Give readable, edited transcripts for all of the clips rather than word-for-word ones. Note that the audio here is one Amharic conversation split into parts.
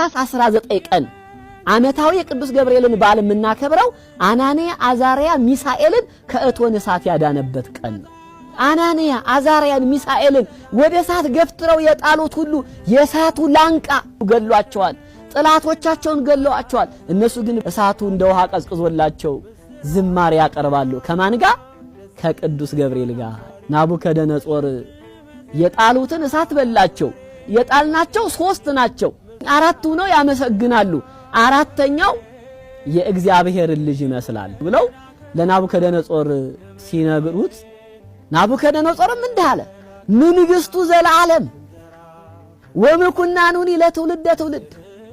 ታኅሳስ 19 ቀን ዓመታዊ የቅዱስ ገብርኤልን በዓል የምናከብረው አናንያ አዛርያ ሚሳኤልን ከእቶን እሳት ያዳነበት ቀን ነው። አናንያ አዛርያን ሚሳኤልን ወደ እሳት ገፍትረው የጣሉት ሁሉ የእሳቱ ላንቃ ገሏቸዋል። ጥላቶቻቸውን ገለዋቸዋል። እነሱ ግን እሳቱ እንደ ውሃ ቀዝቅዞላቸው ዝማሬ ያቀርባሉ። ከማን ጋር? ከቅዱስ ገብርኤል ጋር። ናቡከደነጾር የጣሉትን እሳት በላቸው። የጣልናቸው ሶስት ናቸው። አራቱ ነው ያመሰግናሉ። አራተኛው የእግዚአብሔርን ልጅ ይመስላል ብለው ለናቡከደነጾር ሲነግሩት ናቡከደነጾርም እንዲህ አለ፣ መንግስቱ ዘለዓለም ወምኩናኑኒ ለትውልደ ትውልድ።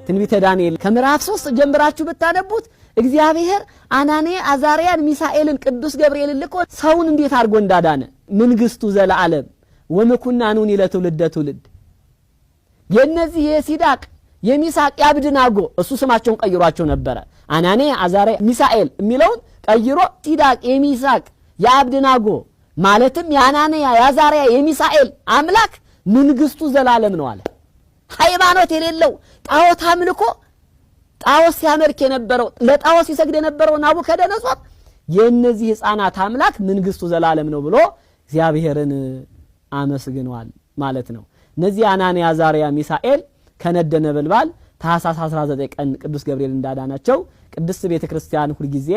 ትንቢተ ዳንኤል ከምዕራፍ 3 ጀምራችሁ ብታነቡት እግዚአብሔር አናንያ አዛርያን ሚሳኤልን ቅዱስ ገብርኤልን ልኮ ሰውን እንዴት አድርጎ እንዳዳነ መንግስቱ ዘለዓለም ወምኩናኑኒ ለትውልደ ትውልድ። የነዚህ የሲዳቅ የሚሳቅ የአብድናጎ እሱ ስማቸውን ቀይሯቸው ነበረ። አናንያ አዛርያ ሚሳኤል የሚለውን ቀይሮ ሲዳቅ የሚሳቅ የአብድናጎ ማለትም የአናንያ የአዛርያ የሚሳኤል አምላክ መንግስቱ ዘላለም ነው አለ። ሃይማኖት የሌለው ጣዖት አምልኮ ጣዖት ሲያመልክ የነበረው ለጣዖት ሲሰግድ የነበረው ናቡከደነጾር የእነዚህ ሕፃናት አምላክ መንግስቱ ዘላለም ነው ብሎ እግዚአብሔርን አመስግኗል ማለት ነው። እነዚህ አናንያ አዛርያ ሚሳኤል ከነደ ነበልባል ታኅሳስ 19 ቀን ቅዱስ ገብርኤል እንዳዳናቸው ቅድስት ቤተክርስቲያን ሁልጊዜ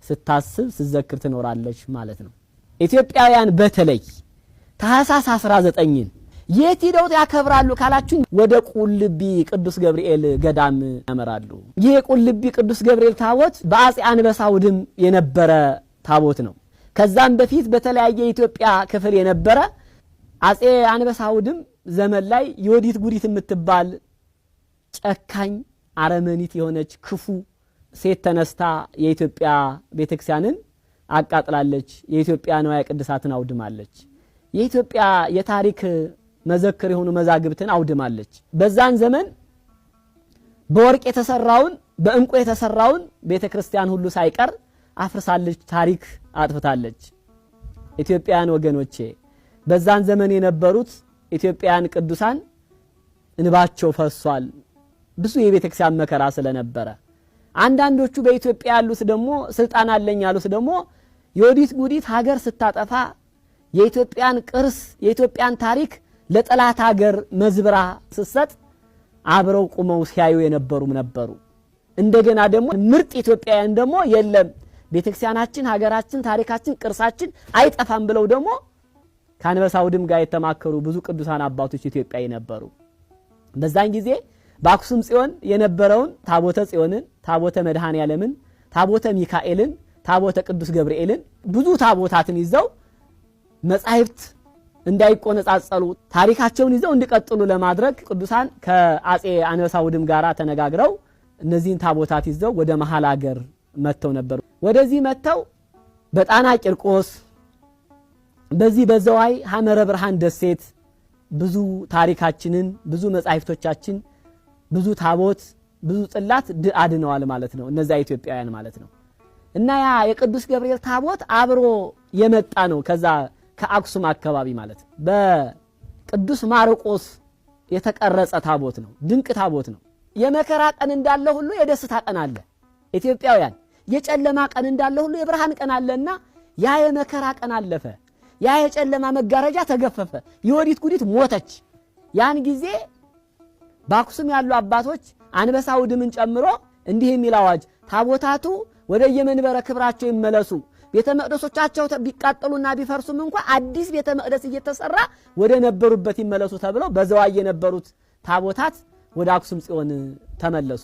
ስታስብ ስትዘክር ትኖራለች ማለት ነው። ኢትዮጵያውያን በተለይ ታኅሳስ 19ን የት ሄደው ያከብራሉ ካላችሁ ወደ ቁልቢ ቅዱስ ገብርኤል ገዳም ያመራሉ። ይህ የቁልቢ ቅዱስ ገብርኤል ታቦት በአፄ አንበሳ ውድም የነበረ ታቦት ነው። ከዛም በፊት በተለያየ የኢትዮጵያ ክፍል የነበረ አፄ አንበሳ ውድም ዘመን ላይ የወዲት ጉዲት የምትባል ጨካኝ አረመኒት የሆነች ክፉ ሴት ተነስታ የኢትዮጵያ ቤተክርስቲያንን አቃጥላለች። የኢትዮጵያ ንዋየ ቅድሳትን አውድማለች። የኢትዮጵያ የታሪክ መዘክር የሆኑ መዛግብትን አውድማለች። በዛን ዘመን በወርቅ የተሰራውን በእንቁ የተሰራውን ቤተክርስቲያን ሁሉ ሳይቀር አፍርሳለች፣ ታሪክ አጥፍታለች። ኢትዮጵያን ወገኖቼ በዛን ዘመን የነበሩት ኢትዮጵያን ቅዱሳን እንባቸው ፈሷል። ብዙ የቤተክርስቲያን መከራ ስለነበረ አንዳንዶቹ በኢትዮጵያ ያሉት ደግሞ ስልጣን አለኝ ያሉት ደግሞ የወዲት ጉዲት ሀገር ስታጠፋ የኢትዮጵያን ቅርስ የኢትዮጵያን ታሪክ ለጠላት ሀገር መዝብራ ስትሰጥ አብረው ቁመው ሲያዩ የነበሩም ነበሩ። እንደገና ደግሞ ምርጥ ኢትዮጵያውያን ደግሞ የለም ቤተክርስቲያናችን፣ ሀገራችን፣ ታሪካችን፣ ቅርሳችን አይጠፋም ብለው ደግሞ ከአንበሳ ውድም ጋር የተማከሩ ብዙ ቅዱሳን አባቶች ኢትዮጵያዊ ነበሩ። በዛን ጊዜ በአክሱም ጽዮን የነበረውን ታቦተ ጽዮንን፣ ታቦተ መድኃኔ ዓለምን፣ ታቦተ ሚካኤልን፣ ታቦተ ቅዱስ ገብርኤልን ብዙ ታቦታትን ይዘው መጻሕፍት እንዳይቆነጻጸሉ ታሪካቸውን ይዘው እንዲቀጥሉ ለማድረግ ቅዱሳን ከአፄ አንበሳ ውድም ጋር ተነጋግረው እነዚህን ታቦታት ይዘው ወደ መሃል አገር መጥተው ነበር። ወደዚህ መጥተው በጣና ቂርቆስ በዚህ በዘዋይ ሐመረ ብርሃን ደሴት ብዙ ታሪካችንን ብዙ መጻሕፍቶቻችን ብዙ ታቦት ብዙ ጽላት አድነዋል ማለት ነው። እነዚያ ኢትዮጵያውያን ማለት ነው። እና ያ የቅዱስ ገብርኤል ታቦት አብሮ የመጣ ነው ከዛ ከአክሱም አካባቢ ማለት ነው። በቅዱስ ማርቆስ የተቀረጸ ታቦት ነው። ድንቅ ታቦት ነው። የመከራ ቀን እንዳለ ሁሉ የደስታ ቀን አለ። ኢትዮጵያውያን የጨለማ ቀን እንዳለ ሁሉ የብርሃን ቀን አለና ያ የመከራ ቀን አለፈ። ያ የጨለማ መጋረጃ ተገፈፈ። የወዲት ጉዲት ሞተች። ያን ጊዜ በአክሱም ያሉ አባቶች አንበሳ ውድምን ጨምሮ እንዲህ የሚል አዋጅ ታቦታቱ ወደ የመንበረ ክብራቸው ይመለሱ፣ ቤተ መቅደሶቻቸው ቢቃጠሉና ቢፈርሱም እንኳ አዲስ ቤተ መቅደስ እየተሰራ ወደ ነበሩበት ይመለሱ ተብለው በዘዋይ የነበሩት ታቦታት ወደ አክሱም ጽዮን ተመለሱ።